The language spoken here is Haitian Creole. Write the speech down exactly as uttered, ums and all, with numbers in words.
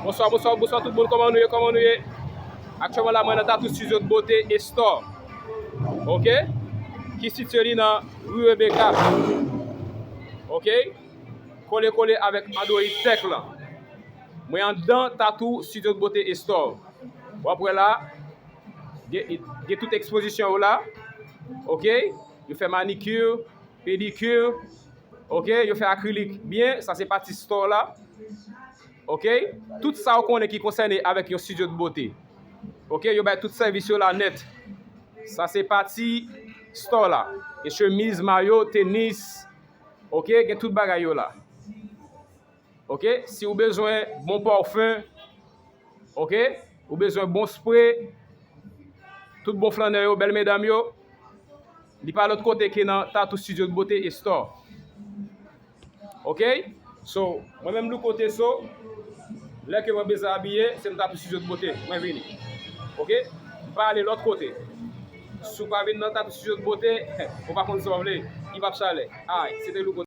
Bonswa, bonswa, bonswa tout moun, kòman nou ye, kòman nou ye? Aktyèlman la, mwen nan Tattoo Studio de Beauté et Store. Ok? Ki sitye li nan Rue Rebecca. Ok? Kole kole avèk Android Tech lan. Mwen anndan Tattoo Studio de Beauté et Store. W ap wè la, gen, gen tout ekspozisyon yo la. Ok? Yo fè manikir, pedikir. Ok? Yo fè akrilik byen. Sa se pati store la. Ok? Tout sa w konnen ki konsène avèk yon studio de beauté. Ok? Yo bay tout sèvis yo la nèt. Sa se pati store la. Gen chemiz, mayo, tenis. Ok? Gen tout bagay yo la. Ok? Si w bezwen bon parfum, ok? Ou bezwen bon spray, tout bon flannè yo, bèl medam yo, li pa lòt kote ke nan Tattoo Studio de Beauté et Store. Ok? So, mwen menm Louko Teso, lè ke mwen bezwen abiye, se nan Tattoo Studio de Beauté mwen vini. Ok? M pa ale lòt kote. Si w pa vin nan Tattoo Studio de Beauté, ou pa konn sa w vle, li p ap chalè. Ay, se te Louko.